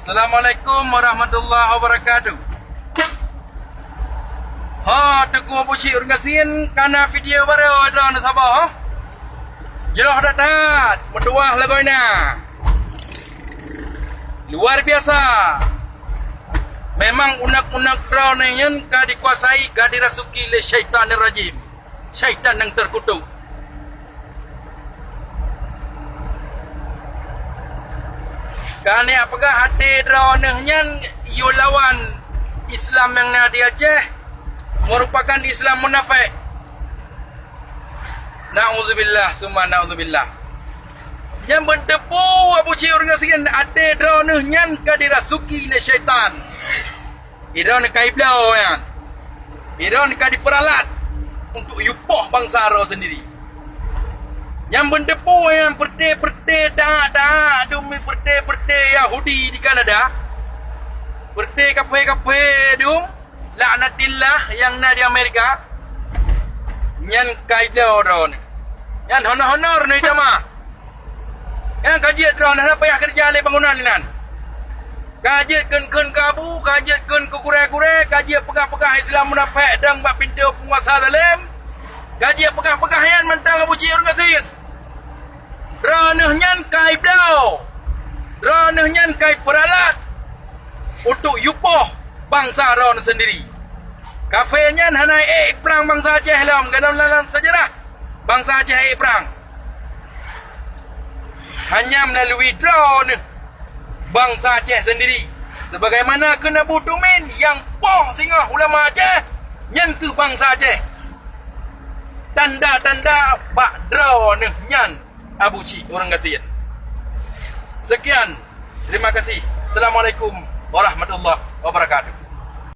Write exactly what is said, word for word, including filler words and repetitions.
Assalamualaikum warahmatullahi wabarakatuh. Ha, Teungku Abusyik ureuëng gasien, kana video baru droeneuh saboh, ha? Jroh that-that, meutuwah lagoina. Luar biasa. Memang unek-unek droeneuh nyan ka dikuasai, ka dirasuki lé syaitanir rajim. Syaitan nyang teukutuk. Ka neujak peugah até droeneuh nyan yue lawan Islam nyang na di Aceh, meurupakan Islam munafék. Na'udzubillah, summa na'udzubillah. Nyang beuteupeue Abusyik ureuëng gasien, até droeneuh nyan ka dirasuki lé syaitan. Droeneuh ka ibloe nyan. Droeneuh ka dipeuralat untuk yue poh bansa droe sendiri. Nyang beuteupeue nyan peureté-peureté, taat-taat, dum peureté-peureté Yahudi di Kanada. Peureté kafé-kafé dum, laknatillah nyang na di Amerika. Nyan ka ibloe droeneuh. Nyan honor-honor neuh tamah. Nyang ka jeuet droeneuh hana payah keureuja lé bangunan inan. Ka jeuet kheun-kheun keu abu, ka jeuet kheun keu gurée-gurée, ka jeuet peugah-peugah Islam munafék dong bak pintoe peunguasa zalém. Ka jeuet peugah-peugah nyan mantong Abusyik ureuëng gasien. Droeneuh nyan ka ibloe. Droeneuh nyan ka ipeuralat untuk yue poh bansa droeneuh sendiri. Kafé nyan hana ék prang bansa Aceh lom, gadam lam sejarah bansa Aceh ék prang. Hanya melalui droeneuh bansa Aceh sendiri. Sebagaimana kheun Abu Tumin nyang poh singoh ulama Aceh, nyan kheueh bansa Aceh. Tanda-tanda bak droeneuh nyan Abusyik ureuëng gasien. Sekian. Terima kasih. Assalamualaikum warahmatullahi wabarakatuh.